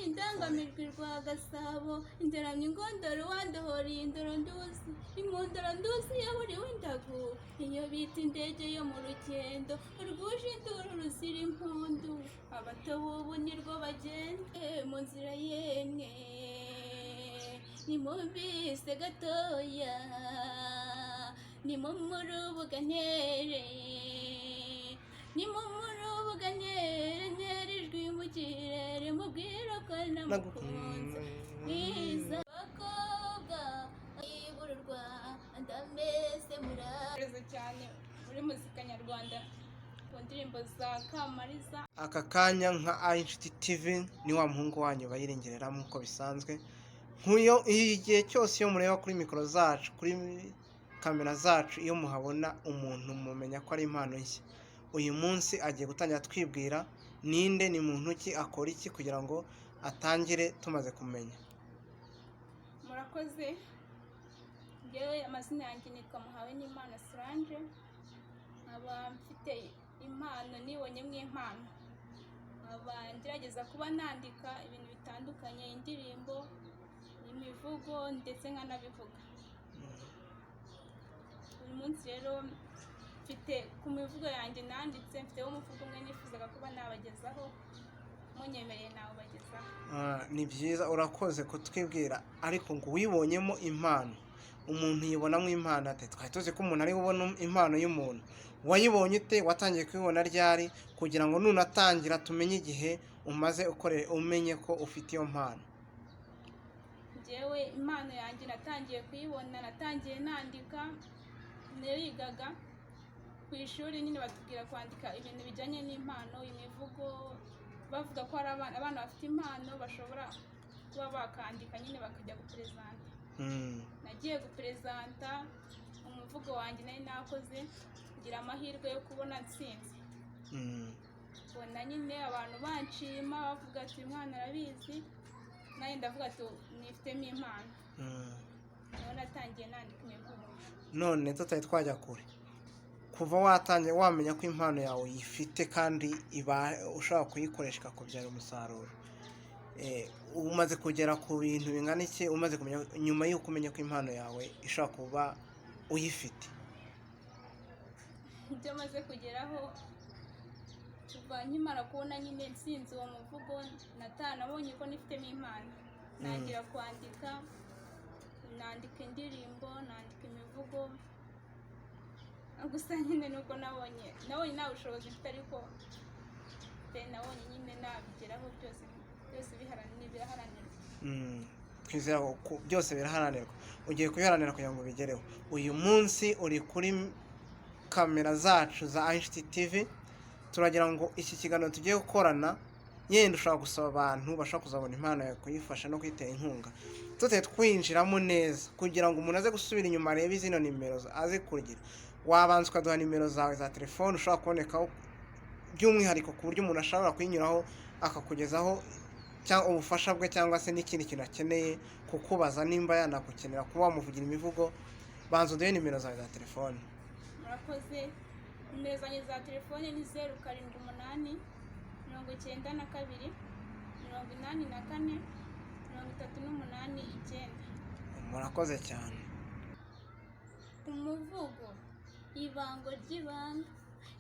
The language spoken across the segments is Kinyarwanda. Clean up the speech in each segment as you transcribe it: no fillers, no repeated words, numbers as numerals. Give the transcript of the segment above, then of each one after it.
Indangamirwa rwa Gasabo, inderamye ingondoro wandohoreye indoro nduzi, impunduro nduzi yaburiwe indagu, iyo bita indege yo mu rugendo rwuje induru ruzira impundu, abato b'ubu nirwo bagenda mu nzira. Yemwe nimumvise gatoya, nimumurubuga ntere, nimumurubuga ntere, ntere ijwi mu kirere, mubwira ko namukunze mwiza. Bakobwa ibura u Rwanda mbese murakoze cyane muri muzika nyarwanda ku ndirimbo za Kamariza. Aka kanya nka Inshuti TV, ni wa muhungu wanyu bayirengerera nk'uko bisanzwe. Nk'uyo igihe cyose iyo mureba kuri mikoro zacu, kuri kamera zacu, iyo muhabona umuntu mumenya ko ari impano nshya. Uyu munsi agiye gutangira twibwira ninde, ni muntu ki, akora iki, kugira ngo atangire tumaze kumenya. Murakoze. Ngewe amazina yanjye nitwa Muhawenimana Solange, nkaba mfite impano, nibonyemo impano, nkaba ngerageza kuba nandika ibintu bitandukanye, indirimbo, imivugo, ndetse nkanabivuga. Uyu munsi rero mfite ku mivugo yanjye nanditse, mfiteho umuvugo umwe nifuzaga kuba nabagezaho. Munyemereye nawubagezaho. Ah, ni byiza, urakoze kutwibwira. Ariko ngo wibonyemo impano, umuntu yibonamo impano ate? Twari tuzi ko umuntu ari bubona impano y'umuntu. Wayibonye ute? Watangiye kuyibona ryari, kugira ngo nunatangira tumenye igihe umaze ukore, umenye ko ufite iyo mpano? Njyewe impano yanjye natangiye kuyibona, natangiye nandika. Narigaga ku ishuri nyine, batubwira kwandika ibintu bijyanye n'impano, imivugo, bavuga ko hari abana bafite impano bashobora kuba bakandika nyine bakajya guperezanta. Nagiye guperezanta umuvugo wanjye nari nakoze, ngira amahirwe yo kubona ntsinze. Mbona nyine abantu banshima, bavuga ati: "Uyu mwana arabizi." Nanjye ndavuga ati: "Nifitemo impano." Niho natangiye nandika imivugo. None tutari twajya kure, kuva watangiye wamenya ko impano yawe uyifite kandi iba ushobora kuyikoresha ikakubyara umusaruro, umaze kugera ku bintu bingana iki umaze kumenya, nyuma y'uko umenya ko impano yawe ishobora kuba uyifite? Ibyo maze kugeraho kuva nkimara kubona nyine nsinze uwo muvugo, nabonye ko nifitemo impano, ntangira kwandika, nandika indirimbo, nandika imivugo. Gusa nyine nuko nabonye nta bushobozi mfite, ariko pe nabonye nyine nabigeraho byose. Byose biraharanirwa. Twizera ko byose biraharanirwa. Ugiye kubiharanira kugira ngo ubigereho. Uyu munsi uri kuri kamera zacu za Inshuti TV. Turagira ngo iki kiganiro tugiye gukorana, yenda ushobora gusaba abantu bashobora kuzabona impano yawe kuyifasha no kuyitera inkunga. Tutari twinjiramo neza, kugira ngo umuntu aze gusubira inyuma arebe zino nimero aze kugira, wabanza ukaduha nimero zawe za telefone ushobora kubonekaho by'umwihariko, ku buryo umuntu ashobora kuyinyuraho akakugezaho cyangwa ubufasha bwe, cyangwa se n'ikindi kintu akeneye kukubaza, nimba yanagukenera kuba wamuvugira imivugo. Banza uduhe nimero zawe za telefone. Murakoze. Nimero zanjye za telefone ni 0789 284 389. Murakoze cyane. Umuvugo Ibango ry'Ibanga.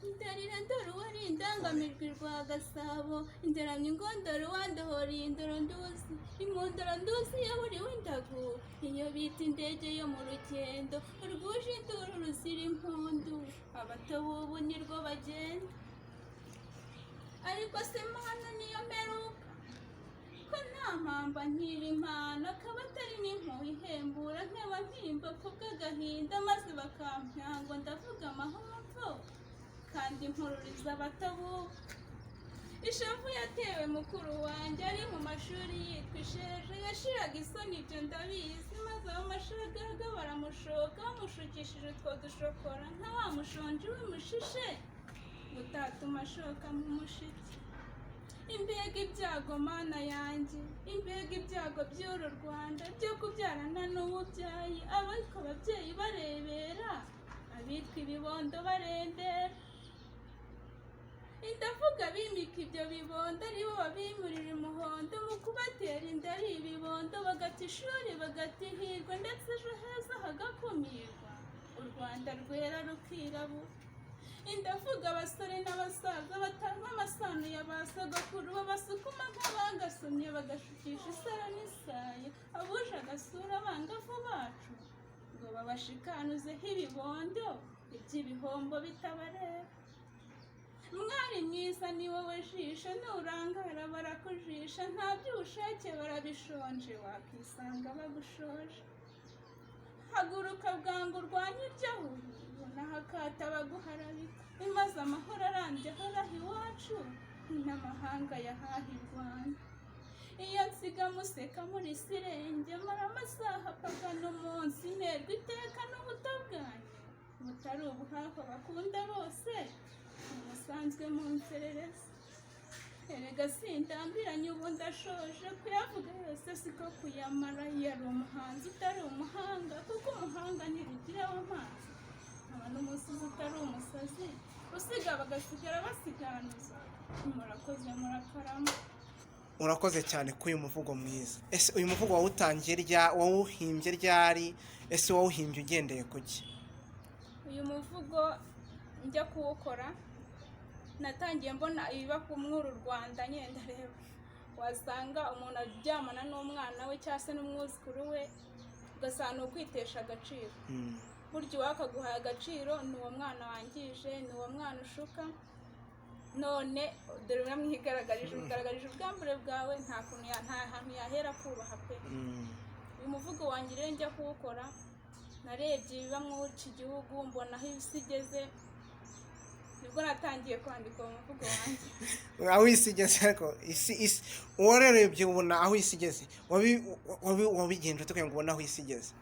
Ndarira ndora uwari indangamirwa rwa Gasabo, inderamye ingondoro wandohoreye indoro nduzi, impunduro nduzi yaburiwe indagu, iyo bita indege yo mu rugendo rwuje induru ruzira impundu, abato b'ubu nirwo bagenda. Ariko se mana, niyo mperuka ko nta mpamba nkiri impano, akaba atari n'impuhwe ihembura, nkaba mpimba kubw'agahinda, maze bakampya ngo ndavuga amahomvo kandi mpururiza abatabuba. Ishavu yatewe mukuru wanjye ari mu mashuri yitwa Isheja, yashiraga isoni, ibyo ndabizi, maze abamashagaga baramushoka, bamushukishije utwo dushokora nka wa mushonji w'umushishe utatuma ashoka mu mushiki. Imbega ibyago, Mana yanjye, imbega ibyago by'uru Rwanda byo kubyarana n'uwubyaye, ariko ababyeyi barebera, abitwa ibibondo barembera. Ndavuga bimika ibyo bibondo, aribo babimurira umuhondo mu kubatera. inda ari ibibondo, bagata ishuri, bagata ihirwe, ndetse ejo heza hagakumirwa, u Rwanda rwera rukirabura. Ndavuga abasore n'abasaza batanga amasano ya ba sogokuru, babasukuma nk'abagasomye, bagashukisha isaro n'isayo abuje agasura abangavu bacu, ngo babashikanuzeho ibibondo, iby'ibihombo bitabareba. Mwari mwiza ni wowe jisho, nurangara barakujisha, nta by'ubushake barabishonje, wakisanga bagushoje. Haguruka bwangu urwanye iryo huye, ubonaho akata baguharabika, maze amahoro arambye ahoraho iwacu, n'amahanga yahaha i Rwanda. Iyo nsiga museka muri sirenge, mara amasaha paka n'umunsi, nterwa iteka n'ubuto bwanjye butari ubuhahwa bakunda bose, musanzwe munserereza. Erega sindambiranye, ubu ndashoje, kuyavuga yose siko kuyamara. Yari umuhanzi utari umuhanga, kuko umuhanga ntirugira w'amazi, nkaba n'umusizi utari umusazi, usiga bagasigara basiganuza. Murakoze, murakarama. Urakoze cyane kuri uyu muvugo mwiza. Ese uyu muvugo wawutangiye rya wawuhimbye ryari? Ese wawuhimbye ugendeye ku ki? Uyu muvugo njya kuwukora, natangiye mbona ibiba ku mwuru Rwanda nyine. Ndareba wasanga umuntu aryamana n'umwana we cyangwa se n'umwuzukuru we, ugasanga ni ukwitesha agaciro. Burya uwakaguhaye agaciro ni uwo mwana wangije, ni uwo mwana ushuka, none dore uramwigaragarije, umugaragarije ubwambure bwawe, nta kuntu nta hantu yahera kubaha pe. Uyu muvugo wanjye rero njya kuwukora, narebye ibiba muri iki gihugu, mbona aho isi igeze, nibwo natangiye kwandika uwo muvugo wanjye. Aho isi igeze, ariko isi uwarerebye ubona aho isi igeze, wabigenje ute kugira ngo ubone aho isi igeze?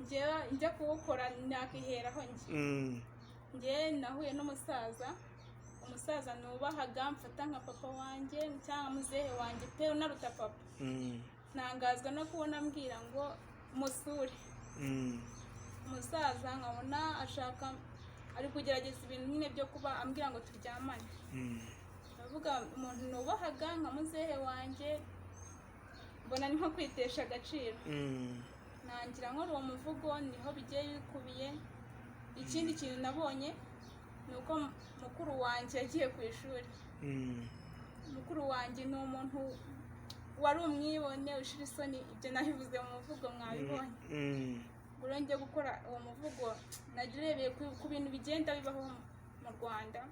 Njyewe njya kuwukora nakiheraho njye. Njye nahuye n'umusaza, umusaza nubahaga, mfata nka papa wanjye cyangwa muzehe wanjye pe, unaruta papa. Ntangazwa no kubona ambwira ngo musure. Umusaza nkabona ashaka, ari kugerageza ibintu nyine byo kuba ambwira ngo turyamane. Ndavuga umuntu nubahaga nka muzehe wanjye, mbona ni nko kwitesha agaciro. Nangira nkora uwo muvugo, niho bigiye bikubiye. Ikindi kintu nabonye ni uko mukuru wanjye yagiye ku ishuri. Mukuru wanjye ni umuntu wari umwibone, ushira isoni, ibyo nabivuze mu muvugo mwabibonye. Ubwo rero njya gukora uwo muvugo, narebeye ku bintu bigenda bibaho mu Rwanda,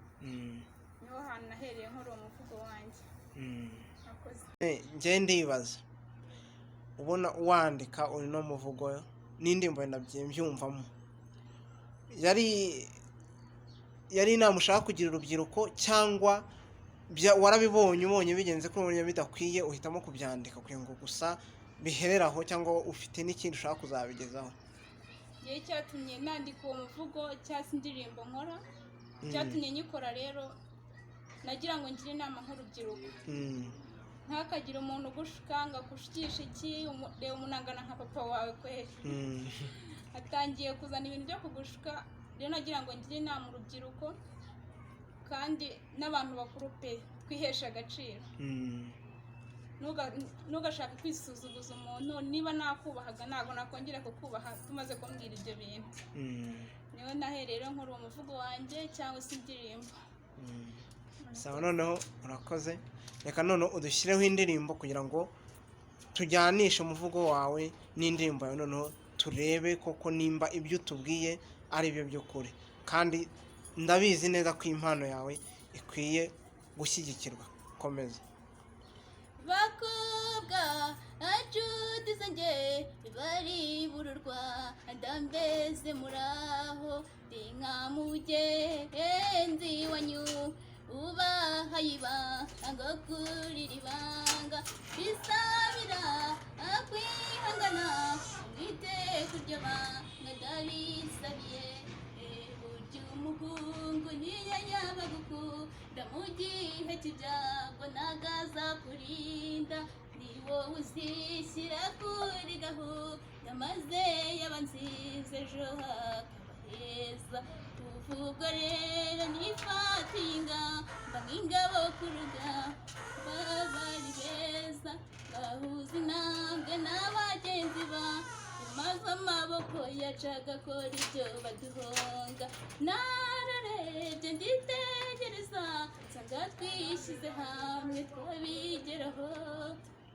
niho hantu nahereye nkora uwo muvugo wanjye. Murakoze. Njye ndibaza, ubona wandika uno muvugo n'indirimbo mbyumvamo, yari inama ushaka kugira urubyiruko, cyangwa warabibonye, ubonye bigenze ko ubonye bidakwiye, uhitamo kubyandika kugira ngo gusa biherere aho, cyangwa ufite n'ikindi ushaka kuzabigezaho? Ngewe icyatumye nandika uwo muvugo cyangwa se indirimbo nkora, icyatumye nyikora rero, nagira ngo ngire inama nk'urubyiruko. Ntihakagire umuntu ugushuka ngo akushukishe iki, reba umuntu angana nka papa wawe kweri, atangiye kuzana ibintu byo kugushuka. Rero nagira ngo ngire inama urubyiruko kandi n'abantu bakuru pe, twiheshe agaciro. Ntugashake kwisuzuguza umuntu. Niba nakubahaga, ntabwo nakongera kukubaha tumaze kumbwira ibyo bintu. Niho nahereye rero nkora uwo muvugo wanjye cyangwa se indirimbo. Sawa, noneho urakoze. Reka noneho udushyireho indirimbo kugira ngo tujyanishe umuvugo wawe n'indirimbo yawe, noneho turebe koko nimba ibyo utubwiye ari byo by'ukuri, kandi ndabizi neza ko impano yawe ikwiye gushyigikirwa. Komeza. Bakobwa nshuti zanjye bari bururwa, ndambeze muraho, ndi nka mugenzi wanyu ubahaye ibanga kurira ibanga, bisabira kwihangana, mwite kuryo banga ndabisabiye. Burya umuhungu niyo yaba agukunda mu gihe cy'ibyago, nagaza kurinda, ni wowe uzishyira kuri gahunda, maze yaba nziza ejo hakaba heza. Kuva ubwo rero nifatiye ingamba nk'ingabo ku rugamba, bari beza gahuza. Ava amaboko yacu agakora ibyo baduhonga. Nararebye nditegereza, nsanga twishyize hamwe twabigeraho,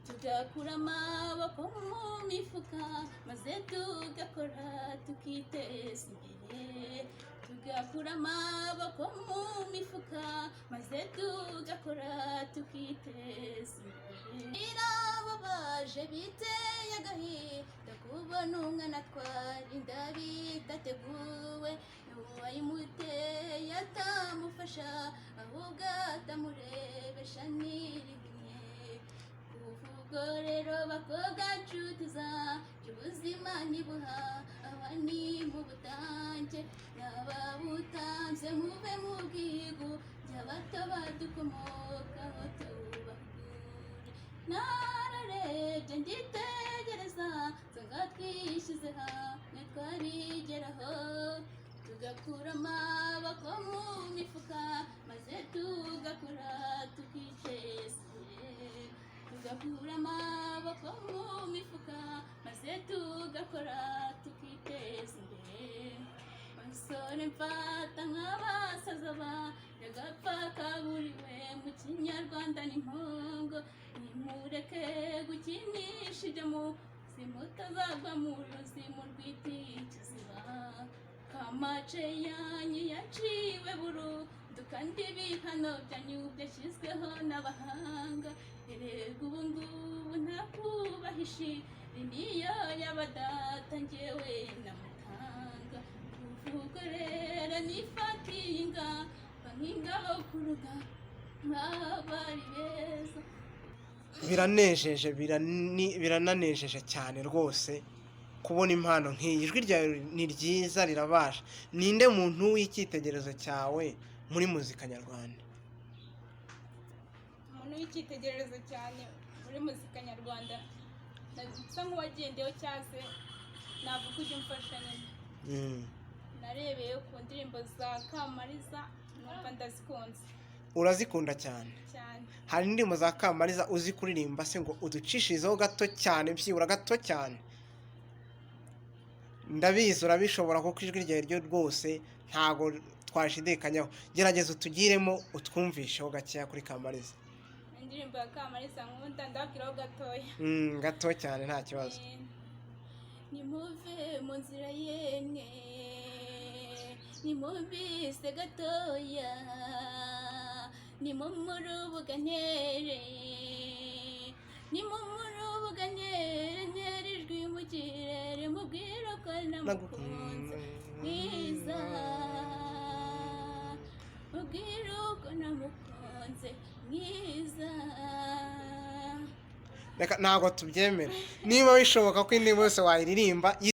tugakura amaboko mu mifuka maze tugakora tukiteza imbere, tugakura amaboko mu mifuka maze tugakora tukiteza imbere. Birababaje, biteye agahinda kubona umwana atwara inda bidateguwe, n'uwayimuteye atamufasha, ahubwo atamurebesha n'irihumye. Kuva ubwo rero, bakobwa nshuti zacu, ubuzima ntibuha aba ni mu butange, n'ababutanze mube mu bwigu abato badukomokaho tubahugure. Nararebye nditegereza, nsanga twishyize hamwe twabigeraho, tugakura amaboko mu mifuka maze tugakora tukiteza imbere, tugakura amaboko mu mifuka maze tugakora tukiteza imbere. Basore mfata nk'abasaza ba agapfa kaburiwe mu Kinyarwanda n'impongo, nimureke gukinisha ibyo muzi, mutazagwa mu ruzimu rw'itikiziba. Kamace yanyu yaciwe burundu, kandi ibihano byanyu byashyizweho n'abahanga. Erega ubu ngubu nta kubahisha, niyo y'abadata njyewe namutanga. Kuvuga rero nifatiye ingamba nk'ingabo ku rugamba, bari beza. Biranejeje, birananejeje cyane rwose kubona impano nk'iyi. Ijwi ryawe ni ryiza, rirabasha. Ninde muntu w'icyitegererezo cyawe muri muzika nyarwanda? Umuntu w'icyitegererezo cyane muri muzika nyarwanda nsa nk'uwagendeyeho cyangwa se navuga ujya umfasha nyine, narebeye ku ndirimbo za Kamariza numva ndazikunze. Urazikunda cyane? Cyane. Hari indirimbo za Kamariza uzi kuririmba se ngo uducishirizeho gato cyane, byibura gato cyane? Ndabizi urabishobora, kuko ijwi ryawe ryo rwose ntago twashidikanyaho. Gerageza utugiremo, utwumvisheho gakeya kuri Kamariza. Indirimbo ya Kamariza nkunda, ndabwiraho gatoya. Gato cyane, nta kibazo. Nimuve mu nzira yemwe, nimumvise gatoya, nimumurubuga ntere, nimumurubuga ntere, ntere ijwi mu kirere, mubwire ko namukunze mwiza, mubwire uko namukunze mwiza. Reka, ntabwo tubyemera. Niba bishoboka ko indirimbo yose wayiririmba.